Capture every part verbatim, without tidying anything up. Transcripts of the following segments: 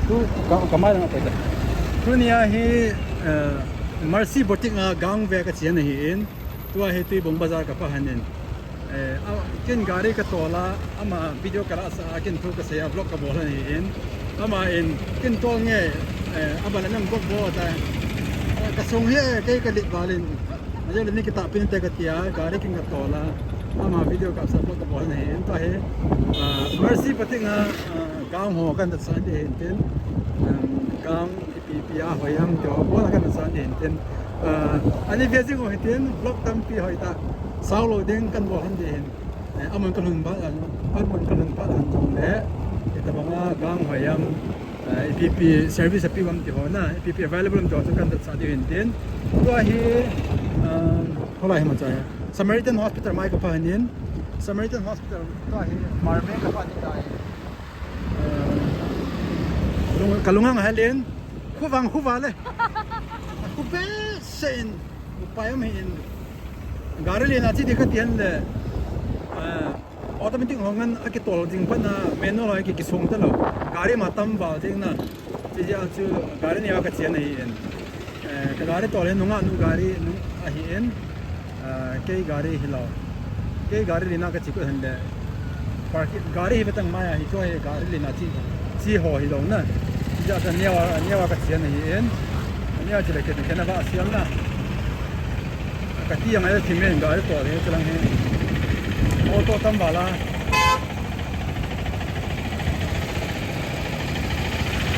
Tu ka, ka mai lang a poi ta. Tunia hi, eh, Mercy Boutique a gang ve ka chian ahi in. Tua hi Tuibong Bazar ka pha hanin. Eh, a, kin gari ka tol a, ama video ka la sa a, kin thu ka sei a, vlog ka bol ahi in. Ama in, kin tol nge, eh, ama la nang vlog bol ta. Eh, ka sung hi, eh, kei ka lit val in. Ajeh le ni kita pin te ka tia, gari kin ka tol a. Ama video ka sa vlog ka bol ahi in. Tua hi, ah, Mercy Boutique a, ah, Gang ho kan dat sa ding tin, um, gang ipi ipi a hoi ham ti ho, bol kan dat sa ding tin. Uh, ani ve jing ho hitin, vlog tampi hoi ta. Sao lo ding kan bol han ding hin. Eh, amun ka lhun ba, amun ka lhun ba han jong le. Ita banga gang hoi ham, uh, ipi ipi service api ham ti ho na, ipi ipi available ham ti ho chu kan dat sa ding hin tin. Tua hi, um, hoilai hi ma cha. Samaritan Hospital mai ka pha hin. Samaritan Hospital tua hi Marme ka pha ni tai. Lung, ka lunga nga helen, khu vang khu vale. Khu be se in, upai um hin. Gari lena chi di ka tian le. Ah, automatic ho ngan a kitol ding pa na manual ho ki kisung ta lo. Gari ma tam val ding na. Chi ja chu gari ni ka chian ahi in. Eh, ka gari tol hi nunga nu gari nu ahi in. Ah, kei gari hi lo. Kei gari lina ka chi ko hen le. Parking gari hi betang mai ahi cho hi gari lina chi, chi ho hi lo na. Chi ja ka niawa, niawa ka chian ahi in. Niawa chi le ke ke na ba siam na. Ka ti yang ai thi men gari tol hi chilang hi. Auto tam bala.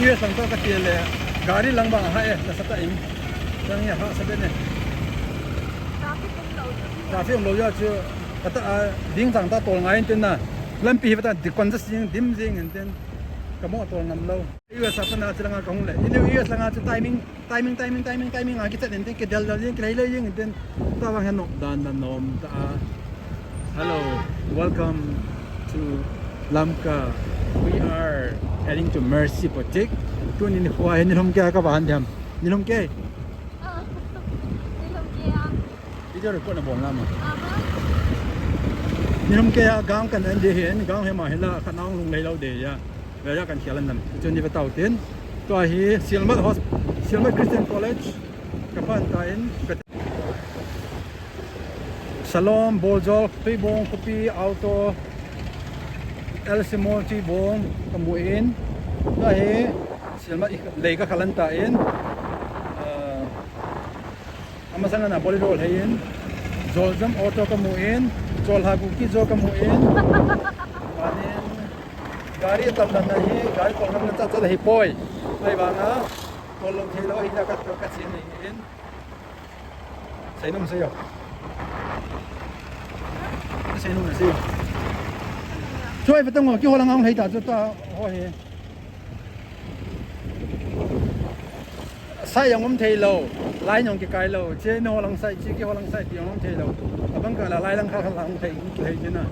Iwe sang to ka ti le. Gari lang ba ha e, na sa ta in. Chilang hi ha sa be ne. Traffic um lo chu. Traffic um lo ya chu. Kata, ah, ding jang ta tol ngai in tin na. Lampi hi ta di kon ja sing dim jing in tin. Ka mo tol ngam lo. U S a pana chilanga ka hung le. Ini U S langa chu timing, timing, timing, timing, timing a kichat in tin, kidel del jing, kilei lei jing in tin. Tabang hin nop dan dan nom ta a. Hello, welcome to Lamka. We are heading to Mercy Boutique. Tuni ni khua hi ni lhum kei ka van diam. Ni lhum kei. Ah, ni lhum kei a. Video record na bol na ma. Aha. Ni lhum kei a gang kan en de hin, gang hi ma hi la, ka naung lung lei lo de ya. Ve ya kan khial an nam. Chu ni ve tau tin. Tua hi Sielmat Hos-, Sielmat Christian College. Ka pan ta in. Shalom, Boljol, Tuibong, Khopi, Auto, El Simol, Tuibong, ka mu in. Tua hi Sielmat lei ka khalan ta in. Ah, Ama sanga na Bolero lhei in, Joljam auto ka mu in, Cholha Kuki jo ka mu in. Panin, gari tam dan na hi, gari tol ngam na cha cha hi poi. Ahivanga, tol lo thei lo hi na ka, ka chi ni in. Sei nom sei yo. Sei nom sei yo. Choi pa tong ki ho lang ang lhei ta chu ta ho hi. Sai jong um thei lo, line jong kikai lo, che ni ho lang sai, che ki ho lang sai, ti jong um thei lo. Abang ka la lai lang kha kha lang um thei, um thei che na.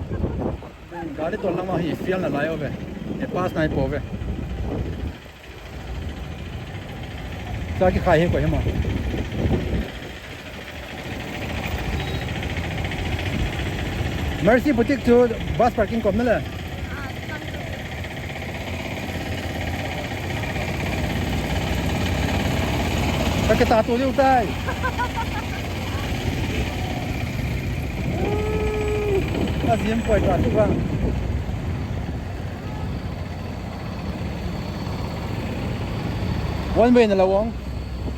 Gari tol lang ma hi fiel na lai ove. E pass nai po ve. Cha kikhai hi ko hi ma. Mercy Boutique chu bus parking kom na le. Ka kita tu liu tai. Ka zim poi ta tu bang. One way na la wong.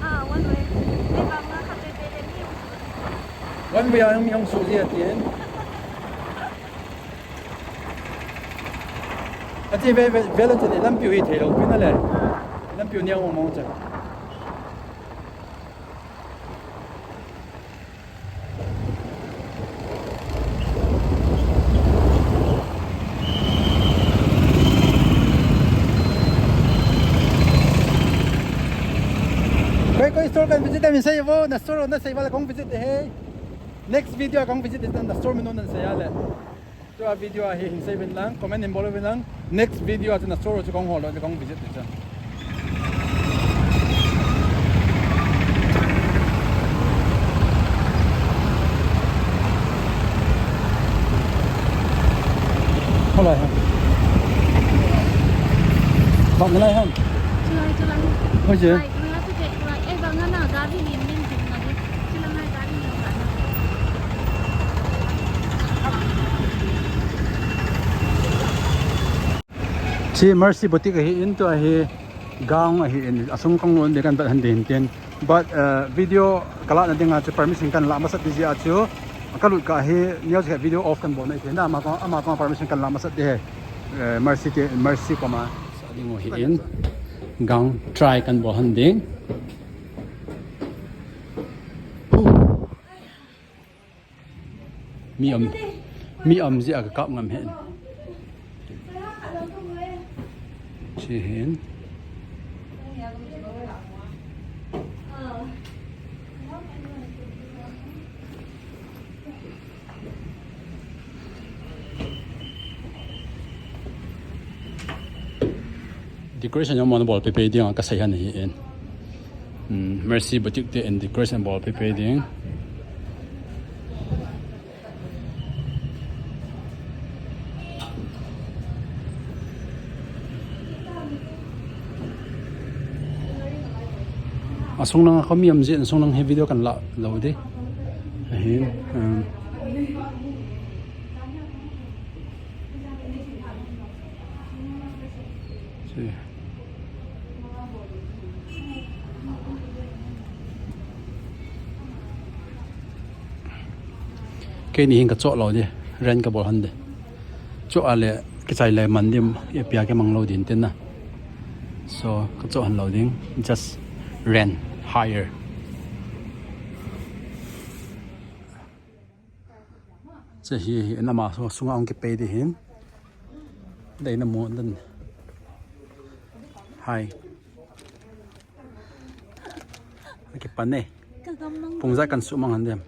Ah, one way. Ei bang na kha pe pe le ni. One way a hung, hung su ji a tien. Ati ve, ve, ve la chani lampi u hi thei lo pin a le. Lampi u niang mong mong cha. Koi, koi store kan visit em sei vo, na store na sei vala kong visit he. Next video kong visit na store mi non na sei ale. Tua video a hi hin sei vin lang, comment in bol vin lang. Next video a chu na store chu kong hol, kong visit chu. Hola ha. Bang lai han. Hoje. Chi Mercy Boutique ahi in, tua hi gown ahi in, asung kong lon de kan bat han de hin tin. But, uh, video kalah na dinga chu permission kan lah masat di jia chu. Kalut kah hi, neo jia video off kan bol na hi tin. Ama kong, ama kong permission kan lah masat di hi. Eh, Mercy te, Mercy koma. Sa ding u hi in. Gown try kan bol han ding. Mi um, mi um jia ka kap ngam hin. Chi hin. Decoration jong mona bol pepe ding a kasei han hi in. Hmm, Mercy Boutique te in decoration bol pepe ding. Asung nang a kho mi um jin, asung nang hi video kan lah lou di. Ahin, um, chi. Keini hin ka choh lou di, rent ka bol han di. Choh a le, kichai le man di, ipi a kimang lou din tin na. So, ka choh han lou ding, just rent, hire. Che hi, hi, nama so, sunga ong kipe di hin. Dei na mo dan. Hai. Kipan e. Pungja kan su mang han dem.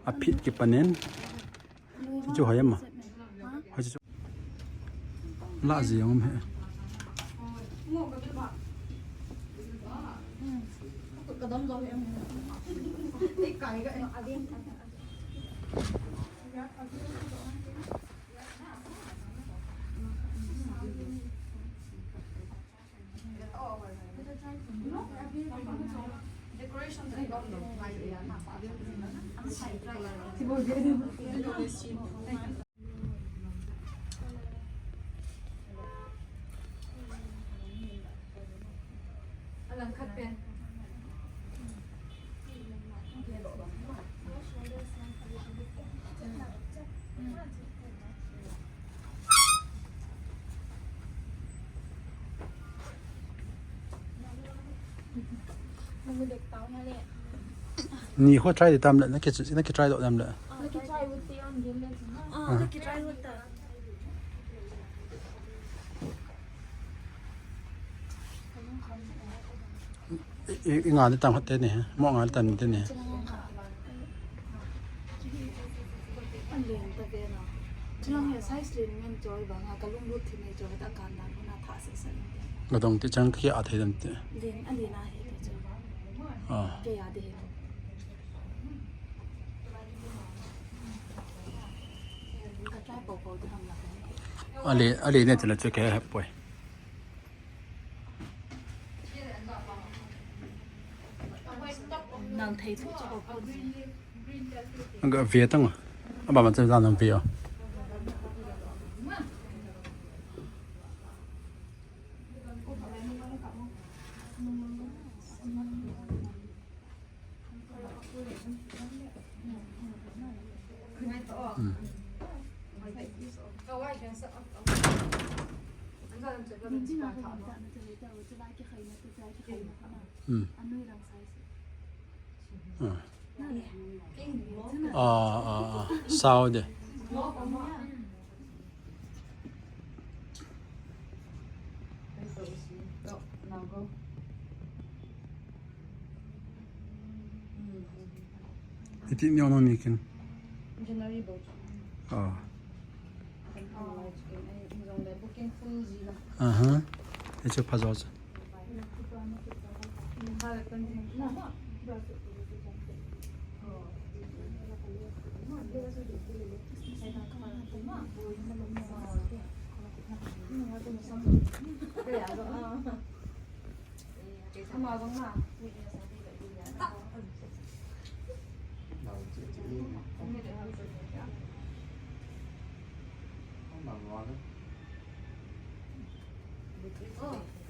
A phit kipan in. Chu hoi em a. Hoi chu. La ji ang he. Ni ho try di tam le, na ki, na ki try doh tam le. Ah, na ki try ut ta. I, i, i nga ni tam khat te ni, mo nga ni tam te ni. An len ta ve na. Chulang he size len ngen choi bang a ka lunglut thim e choi ta kan dan na tha se se. Nga dong ti chang khia a thei dan ti. Len, a len a he ti chu. Ah. Ke ya de he. Ka try po po de ham la. A le, a le ne ti la chu ke he poi. Nang thei chu chu ko. Ang ka ve tang. Aba ma chen nang ve o. Hmm. Hmm. Ah. Ah, ah, ah. Sao de. Iti ni ono ni kin. Ah. Aha. Hichu phajo chu.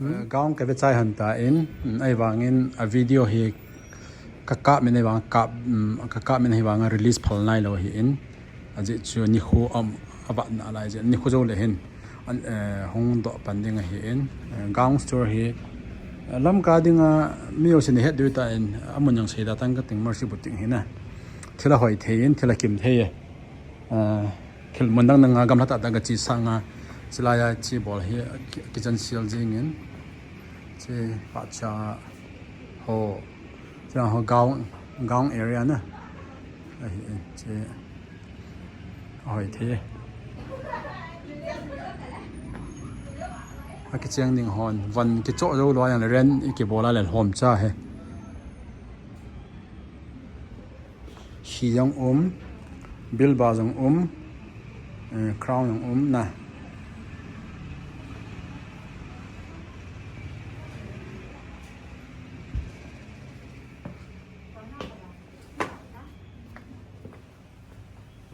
Eh, gown ka ve chai hon tan, mm, ahivangin a video hi ka kap min ahivang kap, mm, ka kap min ahivang a release phal nailou ahin. Ajeh chu nikho, um, avat nalai jeh nikho jou le hin. An, eh, hung doh pan ding ahin. Eh, gown store hi, eh, Lamka dinga mi jousen het diu tan, amun jong seida tan kating Mercy Boutique hi na. Thil ahoi thei in, thil akim thei e. Ah, thil mun dang dang a gamla tah tah a kache sang a, chulai a che bol hi ki-, kichen sel jing in, che pahcha ho, che ho gown, gown area na. Ahi, che ahoi thei. Akicheng ding hon, von kichoh jou lou a jong le rent i kibol a le lhom cha hi. Hi jong um, Bilba jong um, eh, Crown jong um na.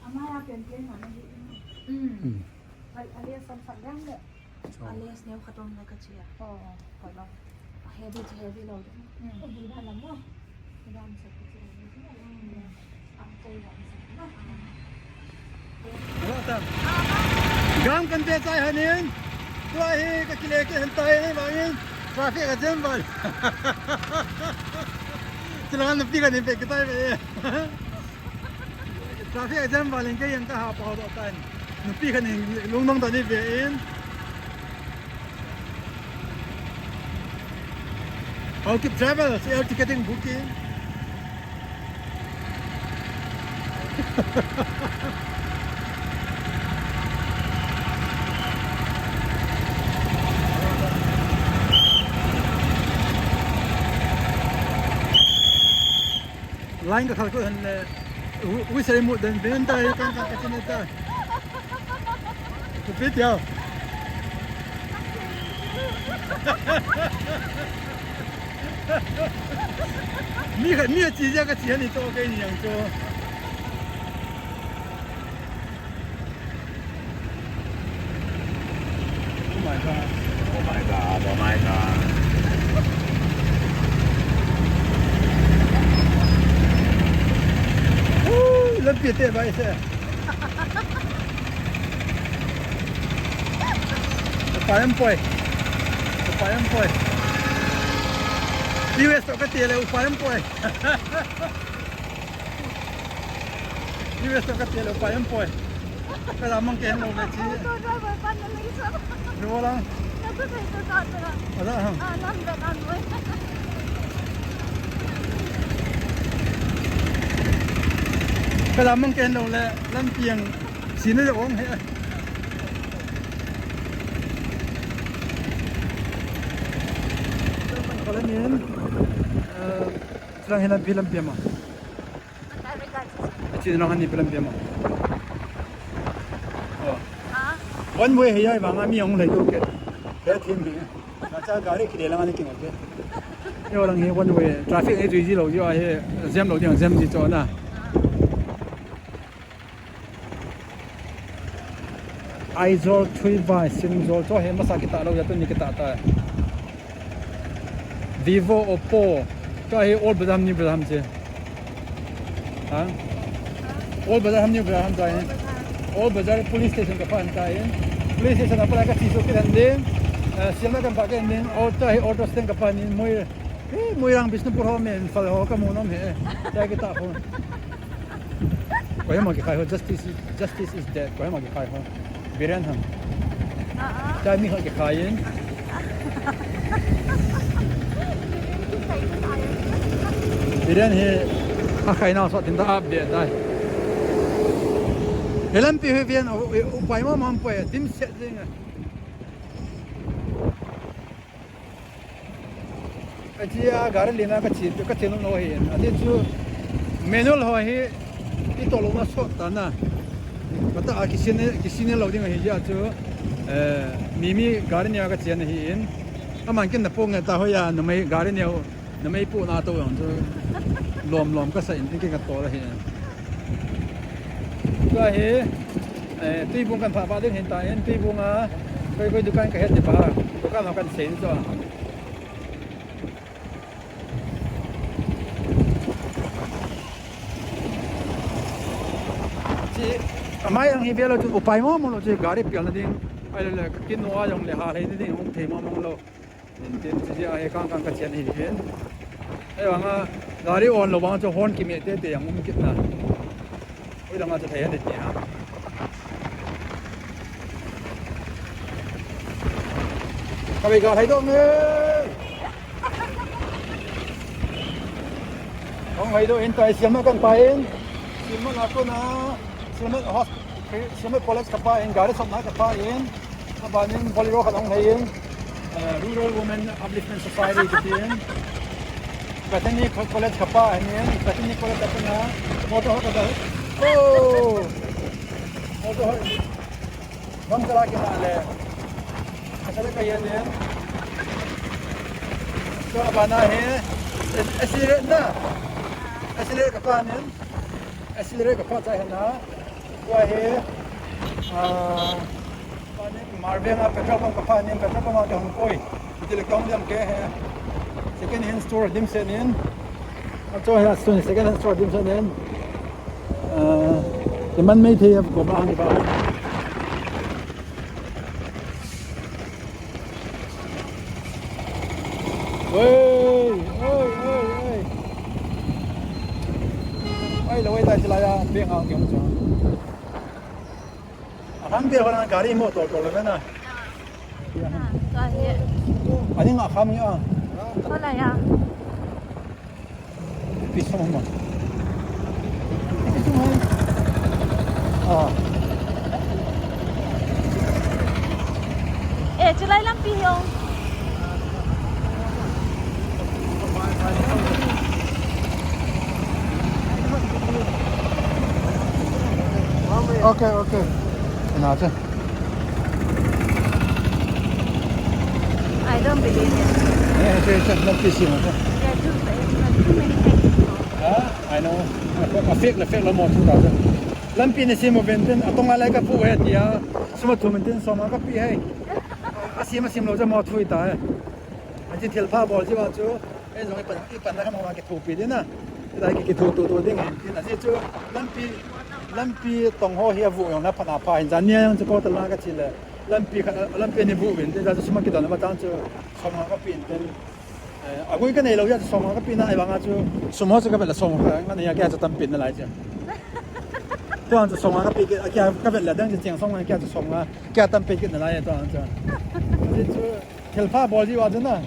Amaya pian pian mana hi. Hmm. Hmm. Al-, alia sam sam yang le. Cho. Alia sneu khat om na ka chia. Oh, oh, khat lo. Heavy chi heavy lo. Hmm. Oh, bul ba lam mo. Ram sa ka chia. Hmm. Am koi ram sa. Hello, Sam. Gam kan te chai hanin. Tua hi ka kile ke han tai ni bangin. Traffic a jam bai. Chilan na pi ka ni pe ka tai be. Traffic a jam val in kei jong ka ha pao doh tan. Nupi khat in lungdong tah in ve in. I'll keep travel, air ticketing booking. Line ka khal ko han le, u, u sei mu den ben ta, kan kan ka tin ta. Ku pi tiao. Mi khat, mi a chi ja ka chi han i to ke ni yang cho. Oh my God. Oh my God. Oh my God. Woo, lampi te bai se. Upai umpoi. Upai umpoi. U S to ka ti le upai umpoi. U S to ka ti le upai umpoi. Ka la mang ken lo le chi. Auto driver pan na lei sa. Ro lang. Na tu sai tu sa tu la. Ada ha. Ah, nam da nam mo. Ka la mang ken lo le lampi ang sina le ong he. Kala nin, eh, silang hinan bilam biama. Achi nang hani bilam biama. Oh. Ha? One way hi ai vanga mi ong lai tu ke. He thim hi. Na cha gari kile lang ani king ke. Yo lang hi one way. Traffic hi tui ji lo ji a hi. Jam lo ji, jam ji cho na. Aizawl, Thuivai, Simzawl, cho hi masa kitah lou, ya tuni kitah ta. Vivo, Oppo, cho hi Old Bazar, New Bazar ham che. Ha? Old Bazar ham, New Bazar ham cho hi. Old Bazar police station ka pan ta hi. Police station apa ka chi so kiran ding. Eh, siam na kan pa kan ding. Auto hi auto stand ka pan ni moi. Eh, Moirang Bishnupur ho men fal ho ka mu nom he. Chai kita ho. Ko hema ki khai ho, justice is, justice is dead. Ko hema ki khai ho. Biren ham. Ah, ah. Chai mi ho ki khai in. Biren he a khai na so tin da update dai. Helam pi he vian o, o, upai mo mam poi dim set ding. Achi a gari lina ka chi, ka chi nom lo hi. Ati chu manual ho hi i to lo na sot ta na. Kata a kisin, kisin lo ding hi ja chu. Eh, Mimi gari neo kachen ahin. Aman ken napo nge ta hoiya, numei gari neo, numei po na to jong chu. Lom lom kasa in, ken katol ahin. Tua hi, eh, Tuibung kan phah pah ding hin ta in, Tuibung a, koi koi dukan kahet ding pa, dukan ho kan sei chu. Chi, amai ang hi velo chu upai mo mo lo chu gari pial na ding. Ai le le, kin no a jong le ha le ni ding hung thei mo mo lo. Tin tin chi a he kang kang kachen hi hin. Ai vang a gari on lo vang chu horn kime te te jong um kit na. Ui, langa chu thei a ni ti ha. Ka bei ka thei dong e. Hung hei dong in tai Siamna kan pa in. Siamna na ko na. Siamna hos-, Siamna College ka pa in, gari sop na ka pa in. Abanin Bolero khat ahung lhai in, eh, Rural Women Upliftment Society kiti in. Bethany Co-, College kapa ahin, Bethany College kapa na, motor ho kapa. Oh! Motor ho. Bang kala kina le. Asal ka yen in. So abana he. Accelerate na. Accelerate kapa nin. Accelerate kapa chai na. Tua hi, ah, Marveng a petrol pump ka pha nin, petrol pump a ka hung koi. Iti le kong diam ke he. Second hand store dim se nin. A cho he a sun second hand store dim se nin. Ah, iman mei thei ko ba hang ba. Oi, oi, oi, oi. Ai, lo ai ta chila ya, pe ngang kiam cha. Akham pe hona gari mo tol tol le na. Ah, tua hi. Ani nga kham ni a. Hola ya. Pi sung ma. Pi sung ma. Ah. Eh, chulai lampi hi ong. Okay, okay. Ina che. I don't believe it. Eh, che, che, lampi si ma. There are too, too many things. Ah, I know. A fake, a fake lo mo thu ta che. Lampi ni si mo venten, atong a lai ka pu he tia. Suma thu men tin soma ka pi he. Asim, asim lo che mo thu ta he. Achi thil pha bol ji wa chu. Ei jong i pan, i pan na ka mo ma kithopi ding na. Ei lai ki, kitho to to ding. Tin a si chu lampi, lampi tong ho hi a vu jong na phat na pha hin jan nia jong chu ko ta la ka chi le. Lampi khat, lampi ni vu vin te ja chu suma kidon ma tang chu. Soma ka pin ten. Eh, a gui ka nei lo ja chu soma ka pin na ai vang a chu. Sum ho chu ka vet la soma ka nei a kia chu tam pin na lai chu. Tuan chu soma ka pi kia ka vet la dang chu cheng soma kia chu soma. Kia tam pin kit na lai tuan chu. Chu Thilpha bol jiu a chu na,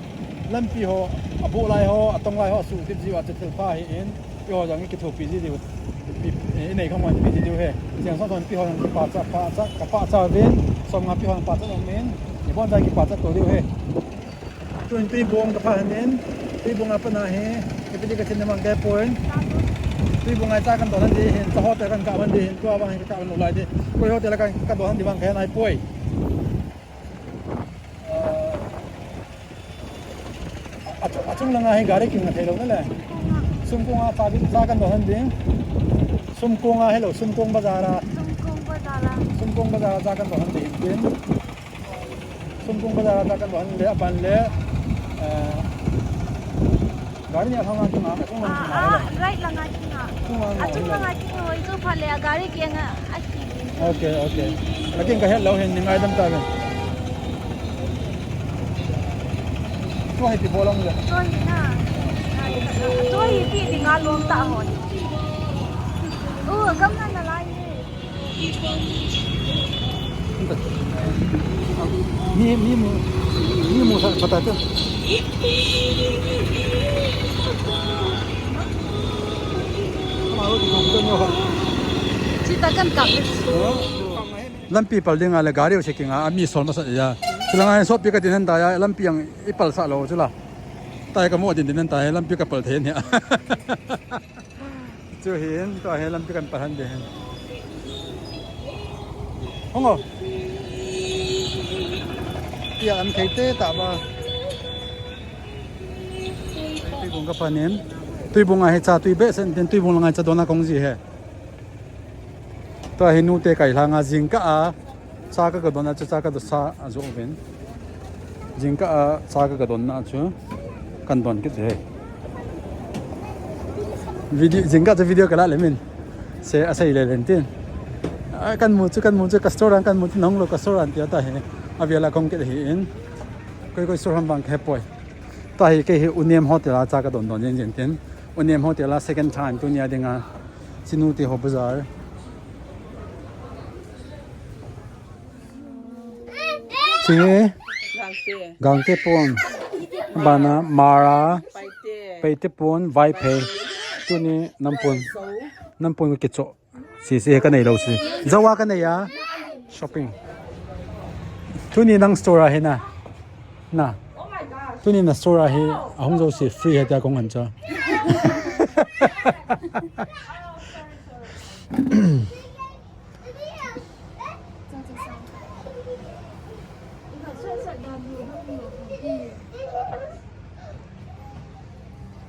lampi ho, a bu lai ho, a tong lai ho, a su tip jiu a chu thilpha hi in, pi ho jong i kithopi ji diu, i, i nei kham pi ji diu he. Cheng sot hon pi ho jong kipa cha, pa cha, ka pa cha vin, som nga pi ho jong pa cha jong min, i bon jong kipa cha to diu he. Tun tui bong ka pha han in, tui bong a pa na he, i pi di ka chin na mang kai pon. Tui bong a cha kan to nan di hin, cha hotel kan ka man di hin, tua bang ka man lo lai di. Koi hotel kan ka to han di bang kai nai poi. A, a, a chung langa hi gari king na thei lo na le. Sumkong a cha, cha kan doh han ding. Sumkong a hello, Sumkong bazar a. Sumkong bazar a. Sumkong bazar a cha kan doh han ding tin. Sumkong bazar a cha kan doh han le, aban le, eh, gari ni a thang a king a, a chung langa king a, hello. Ah, right langa king a. Chung langa, a chung langa king a, hoi chu pha le, a gari king a. Okay, okay. Lakin ka het lo hin, ni ngaidam ta ve. Tua hi ti bol ang le. Tua hi na. Tua hi ti, ti nga lom ta hon. Oh, gam na na lai ni. Mi, mi mu, mi mu sa pata tu. Chita kan kap. Lampi pal ding a le gari u se king a, a mi sol masa ja. Chulanga hin sot pi ka din han ta ja, lampi ang i pal sa lo chula. Tai ka mo din din han ta, lampi ka pal thei ni a. Chu hin, tua hin lampi kan pal han de hin. Hong o. An thei te ta ba. Tuibung ka panin. Tuibung a hi cha tui be sen tin tuibung langa cha dona kong ji he. Tua hi nute kai langa jingkah a cha ka ka dona chu cha ka do sa a jo ven. Jingkah a cha ka ka dona chu kan don kit he. Video, jingkah chu video ka la le min. Se a sei le len tin. A kan mu chu kan mu chu ka store an kan mu chu nong lo ka store an tia ta he. A vela kong kit hi in. Koi koi store ham bang ke poi. Ta hi ke hi Unem Hotel a cha ka don don jen jen tin. Unem Hotel a second time tu nia dinga. Chinu te ho bazar. Chi Gangte. Gangte pon. Bana Mara. Paite. Paite pon, Vaiphei. Tuni nampon. Nampon ko kicho. Si si ka nei lo si. Jawa ka nei a. Shopping. Tuni nang store a hi na. Na. Tuni na store a hi ahung jo si free ha tia kong an cha.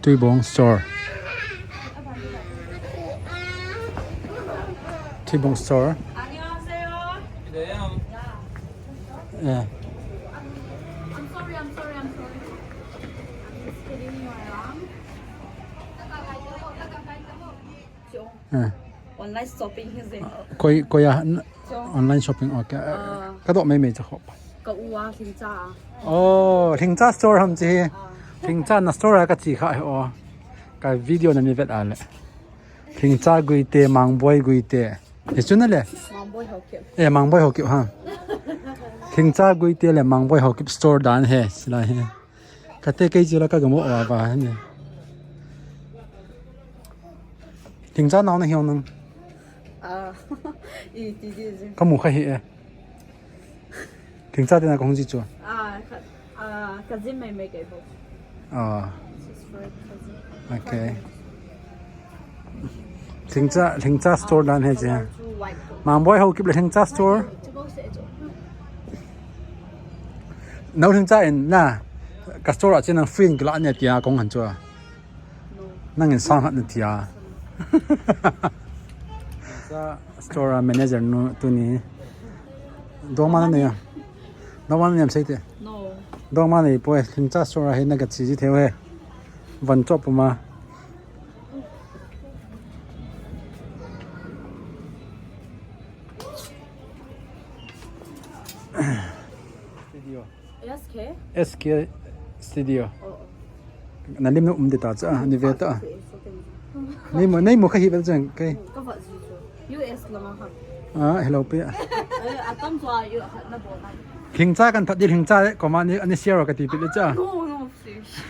Tuibong store. Tuibong store. Yeah. I'm sorry, I'm sorry, I'm sorry. I'm just kidding you around. Ah. Online shopping hi je. Koi, koi a, n-, Chong. Online shopping, okay. Ah. Ka do mai mai cha khop. Ka u a Lhingcha a. Oh, Lhingcha store ham chi. Ah. Lhingcha na store a ka chi kha he o. Ka video na ni vet a le. Lhingcha Guite, Mangboi Guite. Hi chu na le. Mangboi Haokip. Eh, Mangboi Haokip ha. Lhingcha Guite le Mangboi Haokip store dan he, sila he. Ka te kei chu la ka gamo a ba he ni. Lhingcha nau na hiong nang. Ah, i ti di je. Ka mu kha hi e. Lhingcha te na ka hung ji chu. Ah, ka, ah, ka jim mai mai kai bo. Ah. She's very cousin. Okay. Lhingcha, Lhingcha store dan he je. Color chu white. Mangboi Haokip le Lhingcha store. Chu bo se chu. Nau Lhingcha in na. Ka store a chen nang free in kila ne tia kong han chu. Nangin sang hat na tia. Sa store a manager nu tuni. Dongma na nei a. Dongma na nei am sei te. No. Dongma nei poi, Lhingcha store a hi na ka chi ji theu he. Van chop ma. Studio. S K? S K Studio. Oh, oh. Na lim na um de ta cha, ni ve ta. Nei mo, nei mo ka hi bel jeng kai. Ka va ji chu. U S lama ha. Ah, hello pe. Eh, atam chu a yu khat na bo na. Lhingcha kan that di Lhingcha le, koma ni, ani share ka ti pi le cha. No, no, please.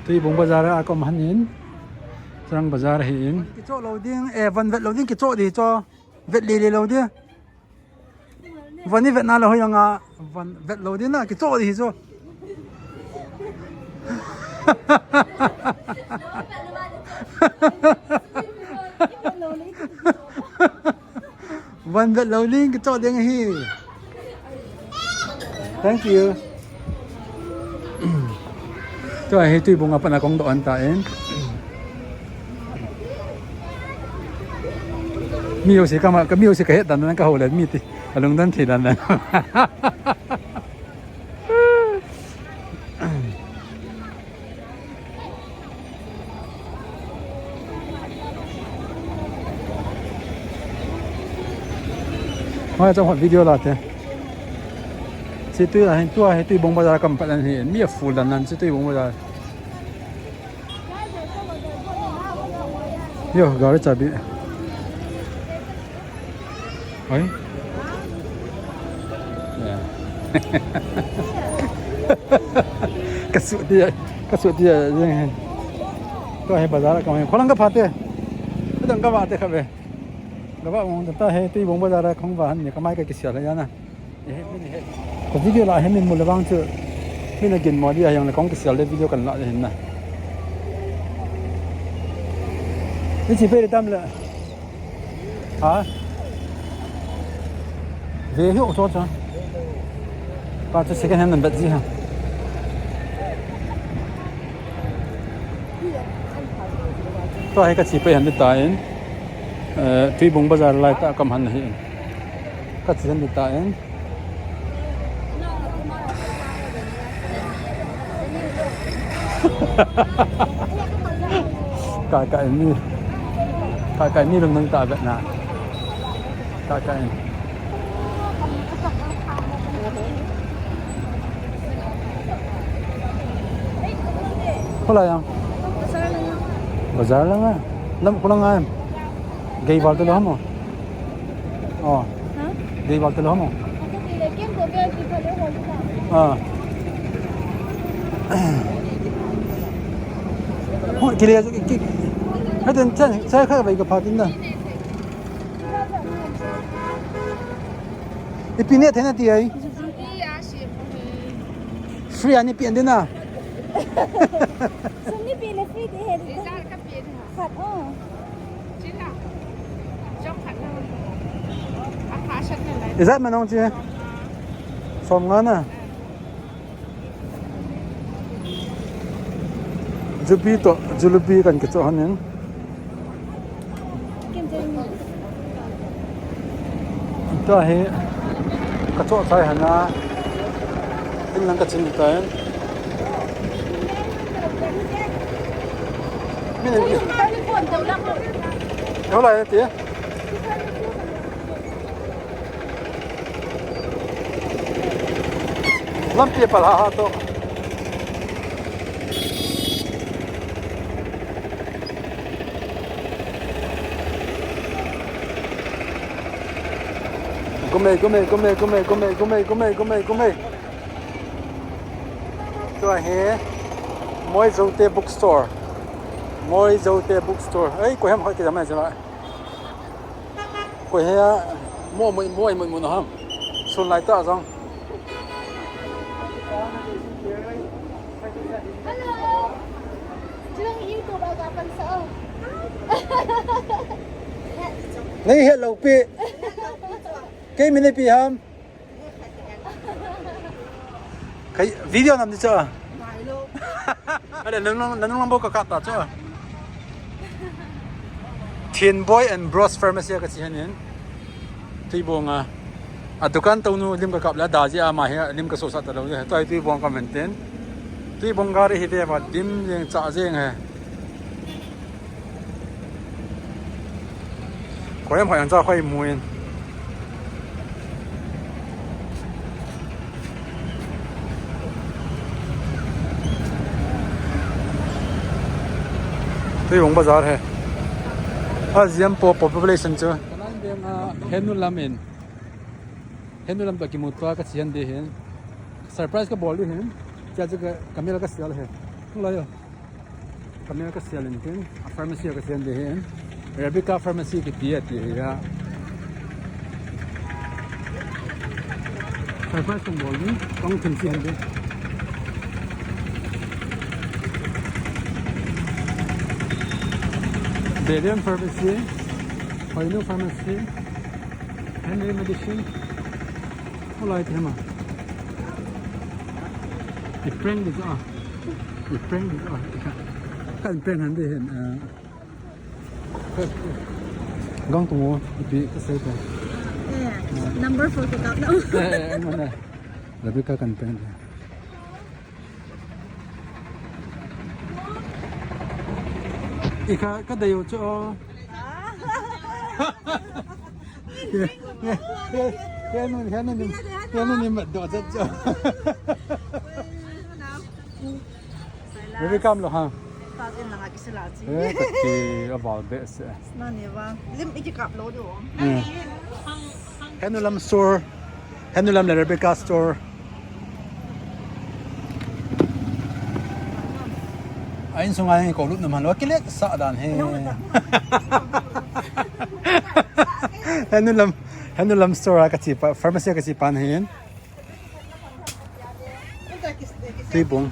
Tuibong bazar a kom han in. Chang bazar hi in. Kicho lo ding, eh, van vet lo ding kicho di cho. Vet li li lo di. Van i vet na lo ho yang a, van vet lo di na, kicho di hi cho. Van vet lo ding, kicho ding hi. Thank you. Tua hi Tuibong a pat a kong do an ta in. Mi ho si ka ma, ka mi ho si ka het dan dan ka ho le mi ti. A lung dan thi dan dan. Hoi, chang hot video la te. Chi tui la hin tua hi Tuibong bazar kam pat an hi. Mi a full dan nan chi Tuibong bazar. Yo, gari chabi. Oi. Ya. Ka su ti, ka su ti ya, ya. Tua hi bazar ka mai. Kholang ka pha te. Ka dang ka va te kha ve. Ka va mong ta he Tuibong bazar khong va han ni ka mai ka kisial ya na. Ka video la hi min mu le vang chu. Min a gin mo dia yang le kong kisial le video kan la le hin na. Ni chi pe le tam le. Ha? Ve hi o cho cho. Pa chu second hand nan bet ji ha. Tua hi ka chi pai han di ta in. Eh, Tuibong bazar lai ta kam han hi. Ka chi han di ta in. Ka ka in ni. Ka ka in ni lung nang ta bet na. Ka ka in. Hola yang. Bazar lang ah. Lam kulang ah. Gay val tu lo mo. Oh. Ha? Gay val tu lo mo. Ah. Ho, kile ki. Hadan chan, cha kha bai ka phatin da. Ipi ne thena ti ai. Free ani pi an dina. Sum ni pi le free ti he. Khat, oh. Ijat manong chi. Som nga na. Jubi to, julubi kan kicho hanin. Tua hi ka cho chai hana. Tin lang ka chin ta. Min. Hola ti. Lampi pal ha ha to. Gume, gume, gume. Tua hi Moi Zote Bookstore. Moi Zote Bookstore. Ei, ko hem hoi ki jamai jamai. Ko he a, mo, mo, mo, mo, mo, no ham. Sun lai ta jong. Hello. Chung YouTube a ka pan sa o. Nei he lo pi. Kei min nei pi ham. Kei video nam ni cha. Ngai lo. Ale, nang, nang, nang, nang bo ka kap ta cha. Thienboi and Bros Pharmacy ka chi hanin. Tuibong a. A dukan tonu lim ka kap la da ji ama hi lim ka so sa ta lo. Tua hi Tuibong ka maintain. Tuibong gari hi ve va dim jeng cha jeng he. Khoi am khoi ang cha khoi muin. Tuibong bazar he. A jam po population chu. Kanan beng a henu lam in. Henu lam to kimu tua ka chian de hin. Surprise ka bol de hin. Cha chu ka kamel ka sial he. Hung la yo. Kamel ka sial in tin, a pharmacy ka sial de hin. Rebecca Pharmacy kiti a ti hi a. Surprise kong bol ni, kong thim si han de. Belian Pharmacy, Hoinu Pharmacy, Henry Medicine. Olai ti hema. I prank di jo. I prank di jo. Kan prank han de hin. Gang tu mo, ipi ka sei ko. Eh, number four ko kap na. Eh, eh, mana. Rebecca kan prank de. Ikha ka dei u chu. Kenu, kenu ni, kenu ni mat do chat cho. Rebecca lo ha. Ka kin langa kisila chi. Eh, ka ki abal be se. Na ne ba. Lim iki kap lo do. Hmm. Henu lam store. Henu lam le Rebecca store. A insunga hi ko lut nam han lo kilet sa dan he. Henu lam, Henu lam store a ka chi pa, pharmacy a ka chi pan hin. Tuibong.